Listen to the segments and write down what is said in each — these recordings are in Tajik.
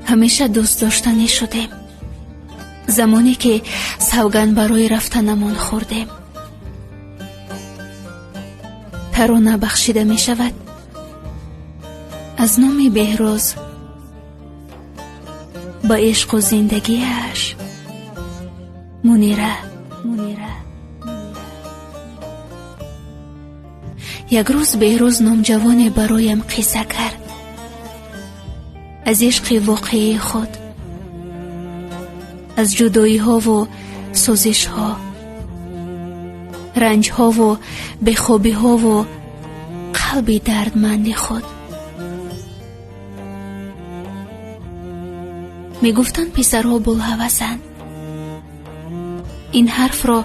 Ҳамеша дӯстдоштанӣ шудем. Замоне ки савганд барои рафтанамон хӯрдем. Тарона бахшида мешавад аз номи Беҳрӯз ба ишқу зиндагиаш Мунира. Мунира. Як рӯз Беҳрӯз номҷавоне бароям қисса кард аз ишқи воқеии худ, аз ҷудоиҳову сӯзишҳо, ранҷҳову бехобиҳову қалби дардманди худ. Мегуфтанд, писарҳо булҳавасанд. Ин ҳарфро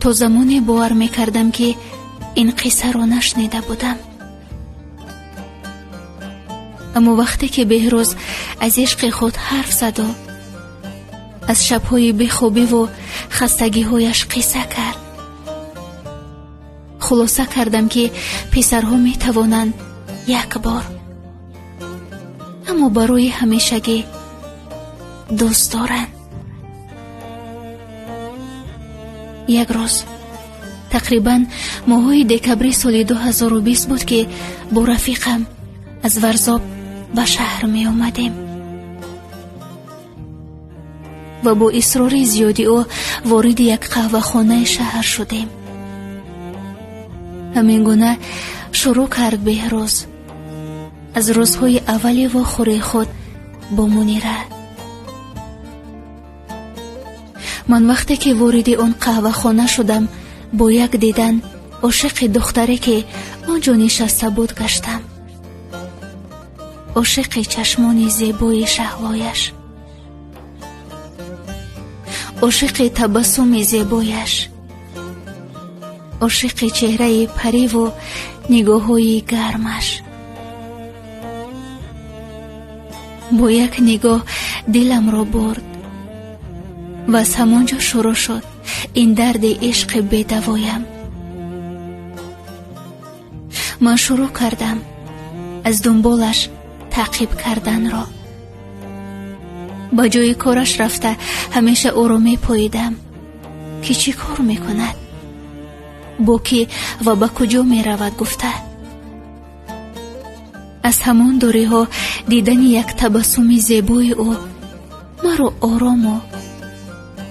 то замоне бовар мекардам, ки ин қиссаро нашнида будам. Аммо вақте ки Беҳрӯз аз ишқи худ ҳарф заду аз шабҳои бехобиву хастагиҳояш қисса кард, хулоса кардам, ки писарҳо метавонанд як бор, аммо барои ҳамешагӣ дӯст доранд. Як рӯз, тақрибан моҳҳои декабри соли 2020 буд, ки бо рафиқам аз Варзоб ба шаҳр меомадем ва бо исрори зиёди ӯ вориди як қаҳвахонаи шаҳр шудем. Ҳамин гуна шурӯъ кард Беҳрӯз аз рӯзҳои аввали вохӯрии худ бо Мунира. Ман вақте ки вориди он қаҳвахона шудам, бо як дидан ошиқи духтаре, ки он ҷо нишаста буд, гаштам. Ошиқи чашмони зебои шаҳлояш, ошиқи табассуми зебояш, ошиқи чеҳраи париву нигоҳҳои гармаш. Бо як нигоҳ диламро бурд ва аз ҳамон ҷо шурӯъ шуд ин дарди ишқи бедавоям. Ман шурӯъ кардам аз дунболаш таъқиб карданро. Ба ҷои кораш рафта, ҳамеша ӯро мепоидам, ки чӣ кор мекунад, бо кӣ ва ба куҷо меравад гуфта. Аз ҳамон дуриҳо дидани як табассуми зебои ӯ маро орому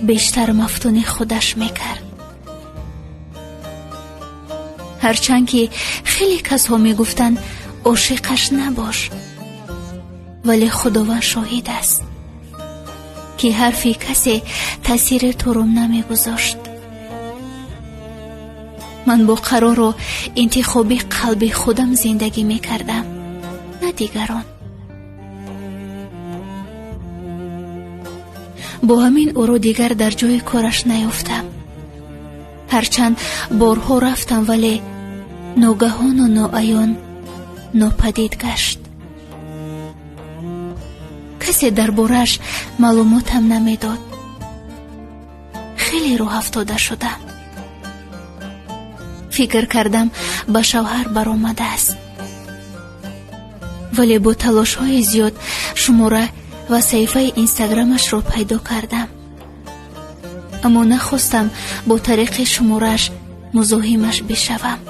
бештар мафтуни худаш мекард. Ҳарчанд ки хеле касҳо мегуфтанд, ошиқаш набош, вале Худованд шоҳид аст, ки ҳарфи касе таъсири турум намегузошт. Ман бо қарору интихоби қалби худам зиндагӣ мекардам, на дигарон. Бо ҳамин ӯро дигар дар ҷои кораш наёфтам. Ҳарчанд борҳо рафтам, вале ногаҳону ноаён нопадид гашт. Касе дар борааш маълумотам намедод. Хеле рӯҳафтода шудам. Фикр кардам, ба шавҳар баромадааст. Вале бо талошҳои зиёд шумора ва саҳифаи инстаграмашро пайдо кардам. Аммо нахостам бо тариқи шуморааш музоҳимаш бишавам.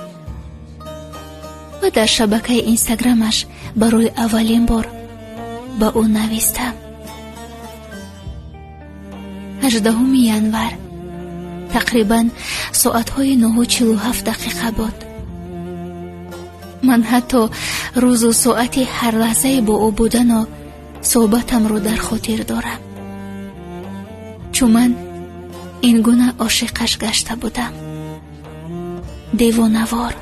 Ва дар шабакаи инстаграмаш барои аввалин бор ба ӯ навистам. 18 январ, тақрибан соатҳои 9:47 буд. Ман ҳатто рӯзу соати ҳар лаҳзае бо ӯ будану суҳбатамро дар хотир дорам, чун ман ин гуна ошиқаш гашта будам. Девонавор.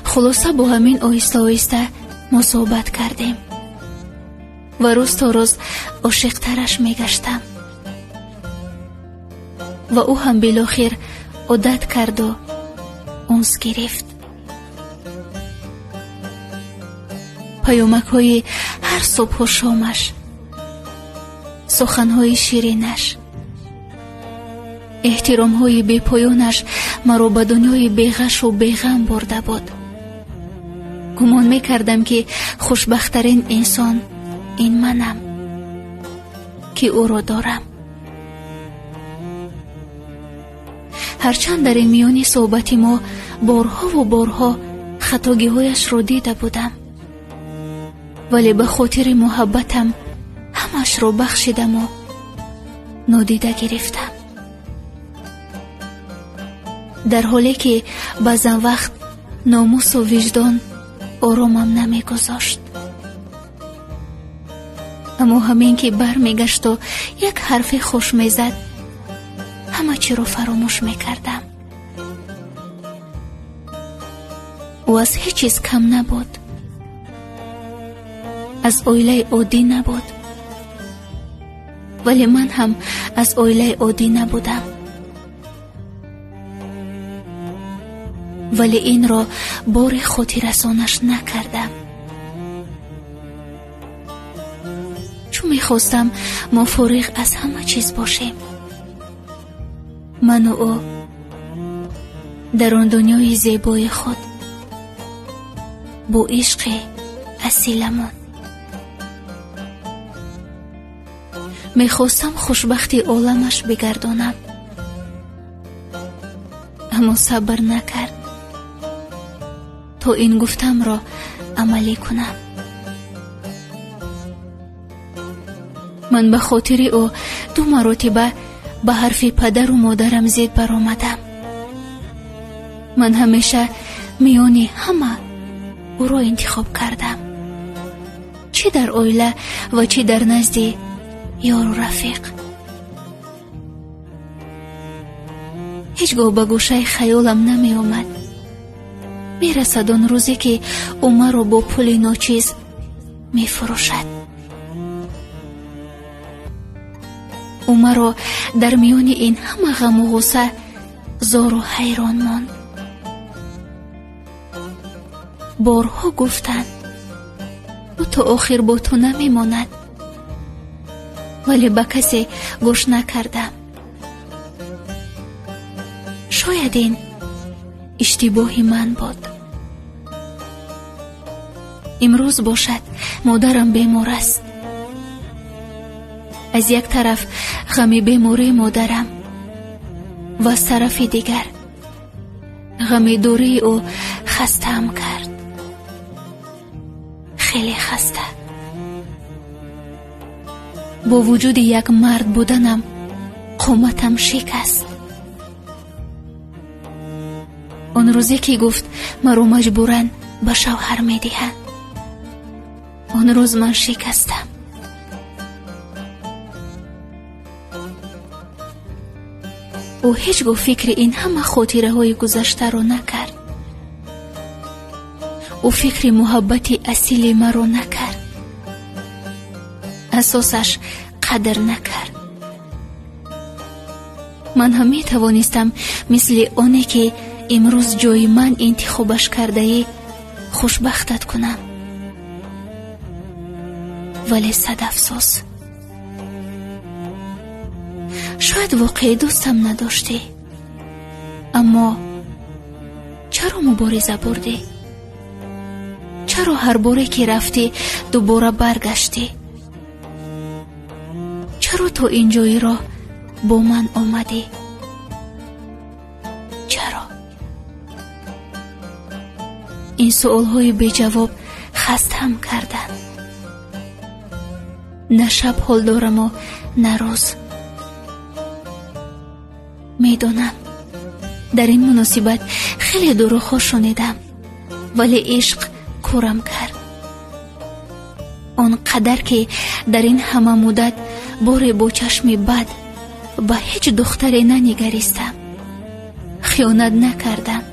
Хулоса, бо ҳамин оҳиста оҳиста мо суҳбат кардем ва рӯз то рӯз ошиқтараш мегаштам ва ӯ ҳам билохир одат карду унс гирифт. Паёмакҳои ҳар субҳу шомаш, суханҳои ширинаш, эҳтиромҳои бепоёнаш маро ба дунёи беғашу беғам бурда буд. Гумон мекардам, ки хушбахттарин инсон ин манам, ки ӯро дорам. Ҳарчанд дар ин миёни суҳбати мо борҳову борҳо хатогиҳояшро дида будам, вале ба хотири муҳаббатам ҳамаашро бахшидаму нодида гирифтам. Дар ҳоле ки баъзан вақт номусу виҷдон оромам намегузошт. Аммо ҳамин ки бармегашту як ҳарфе хуш мезад, ҳама чиро фаромӯш мекардам. Ӯ аз ҳеҷ чиз кам набуд, аз оилаи оддӣ набуд, вале ман ҳам аз оилаи оддӣ набудам. Вале инро бори хотиррасонаш накардам, чун мехостам мо фориғ аз ҳама чиз бошем. Ману ӯ дар он дунёи зебои худ бо ишқи асиламон. Мехостам хушбахти оламаш бигардонам, аммо сабр накард то ин гуфтамро амалӣ кунам. Ман ба хотири ӯ 2 маротиба ба ҳарфи падару модарам зид баромадам. Ман ҳамеша миёни ҳама ӯро интихоб кардам, чӣ дар оила ва чӣ дар назди ёру рафиқ. Ҳеҷ гоҳ ба гӯшаи хаёлам намеомад мерасад он рӯзе, ки ӯ маро бо пули ночиз мефурӯшад. Ӯ маро дар миёни ин ҳама ғаму ғусса зору ҳайрон монд. Борҳо гуфтанд, ӯ то охир бо ту намемонад, вале ба касе гӯш накардам. Шояд ин иштибоҳи ман буд. Имрӯз бошад модарам бемор аст. Аз як тараф ғами бемории модарам ва аз тарафи дигар ғами дурии ӯ хастаам кард. Хеле хаста. Бо вуҷуди як мард буданам қоматам шикаст. Он рӯзе ки гуфт маро маҷбуран ба шавҳар медиҳанд, он рӯз ман шикастам. Ӯ ҳеҷ гоҳ фикри ин ҳама хотираҳои гузаштаро накард. Ӯ фикри муҳаббати асили маро накард, асосаш қадр накард. Ман ҳам метавонистам мисли оне ки имрӯз ҷои ман интихобаш кардаӣ хушбахтат кунам, вале сад афсӯс, шояд воқеӣ дӯстам надоштӣ, аммо чаро мубориза бурдӣ? Чаро ҳар боре ки рафтӣ дубора баргаштӣ? Чаро то ин ҷои роҳ бо ман омадӣ? Чаро? Ин суолҳои беҷавоб хастам карданд. На шаб ҳол дораму на рӯз. Медонам, дар ин муносибат хеле дурӯғҳо шунидам, вале ишқ кӯрам кард. Он қадар ки дар ин ҳама муддат боре бо чашми бад ба ҳеҷ духтаре нанигаристам, хиёнат накардам.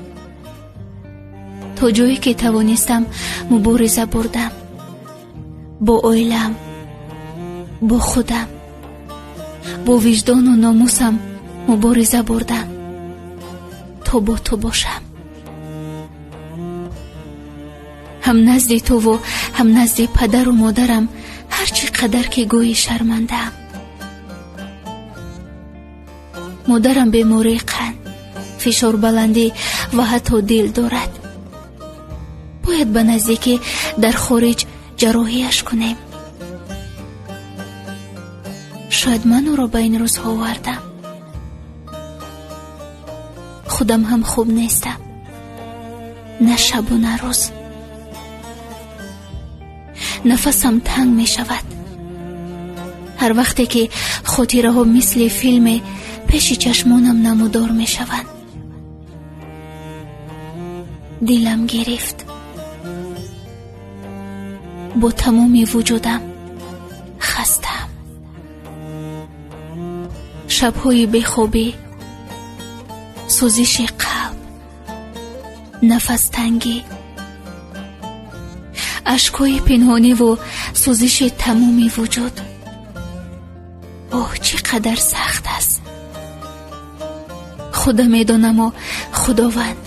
То ҷое ки тавонистам мубориза бурдам бо оилаам, бо худам, бо виҷдону номусам мубориза бурдам то бо ту бошам. Ҳам назди туву ҳам назди падару модарам ҳар чӣ қадар ки гӯӣ шармандаам. Модарам бемории қанд, фишорбаландӣ ва ҳатто дил дорад. Бояд ба наздикӣ дар хориҷ ҷарроҳияш кунем. Шояд ман ӯро ба ин рӯзҳо овардам. Худам ҳам хуб нестам, на шабу на рӯз. Нафасам танг мешавад. Ҳар вақте ки хотираҳо мисли филме пеши чашмонам намудор мешаванд. Дилам гирифт. Бо тамоми вуҷудам хастаам. Шабҳои бехобӣ, сӯзиши қалб, нафастангӣ, ашкҳои пинҳониву сӯзиши тамоми вуҷуд. Оҳ, чӣ қадар сахт аст. Худо медонаму Худованд,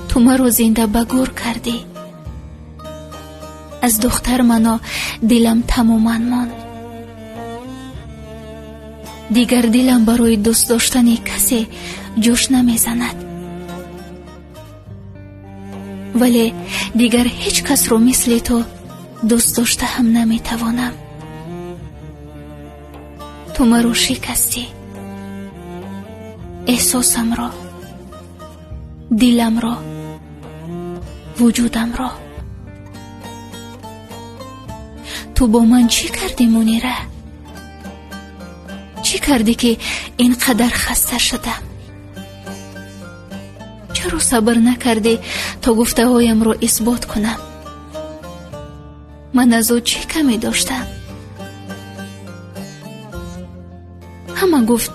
ту маро зинда ба гӯр кардӣ. Аз духтар мано дилам тамоман монд. Дигар дилам барои дӯст доштани касе ҷӯш намезанад. Вале дигар ҳеҷ касро мисли ту дӯст дошта ҳам наметавонам. Ту маро шикастӣ. Эҳсосамро, диламро, вуҷудамро. Ту бо ман чӣ кардӣ, Мунира? Чӣ кардӣ, ки ин қадар хаста шудам? Чаро сабр накардӣ, то гуфтаҳоямро исбот кунам? Ман аз ӯ чӣ камӣ доштам? Ҳама гуфт,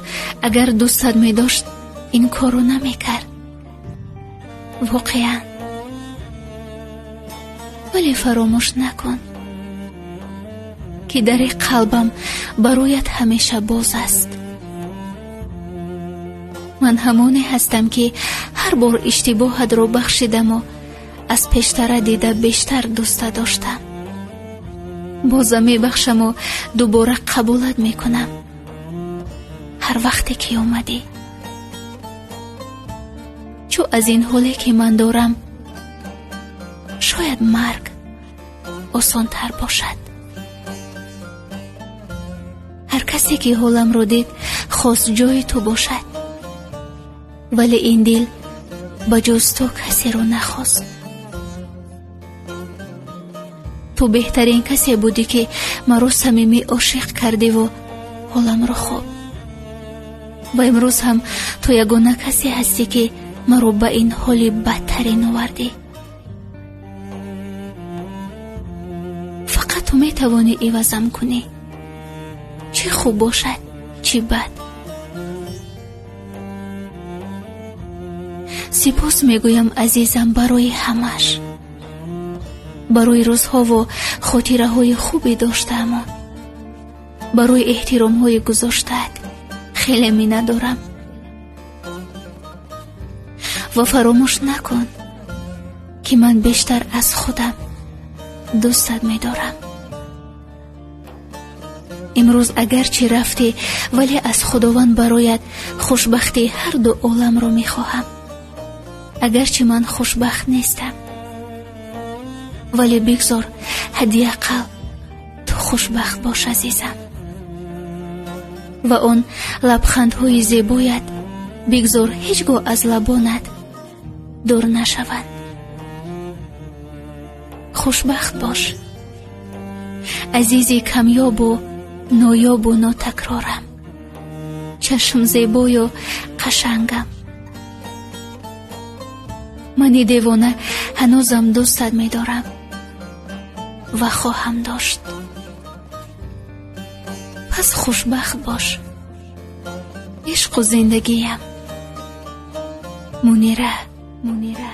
агар дӯстат медошт, ин корро намекард. Воқеан. Вале фаромӯш накун, ки дари қалбам бароят ҳамеша боз аст. Ман ҳамоне ҳастам, ки ҳар бор иштибоҳатро бахшидаму аз пештара дида бештар дӯста доштам. Бозам мебахшаму дубора қабулат мекунам. Ҳар вақте ки омадӣ. Чу аз ин ҳоле ки ман дорам, шояд марг осонтар бошад. Ҳар касе ки ҳоламро дид, хост ҷои ту бошад. Вале ин дил ба ҷуз ту касеро нахост. Ту беҳтарин касе будӣ, ки маро самимӣ ошиқ кардиву ҳоламро хуб. Ва имрӯз ҳам ту ягона касе ҳастӣ, ки маро ба ин ҳоли бадтарин овардӣ. Фақат ту метавонӣ ивазам кунӣ. Чӣ хуб бошад, чӣ бад. Сипос мегӯям, азизам, барои ҳамаш. Барои рӯзҳову хотираҳои хубе доштаамон. Барои эҳтиромҳои гузоштаат хеле миннатдорам. Ва фаромӯш накун, ки ман бештар аз худам дӯстат медорам. Имрӯз агарчи рафтӣ, вале аз Худованд бароят хушбахтии ҳар ду оламро мехоҳам. Агарчи ман хушбахт нестам, вале бигзор ҳадди ақал ту хушбахт бош, азизам. Ва он лабхандҳои зебоят бигзор ҳеҷ гоҳ аз лабонат дур нашаванд. Хушбахт бош, азизи камёбу ноёбу нотакрорам, чашмзебою қашангам. Мани девона ҳанӯзам дӯстат медорам ва хоҳам дошт. Пас хушбахт бош, ишқу зиндагиям. Мунира, Мунира.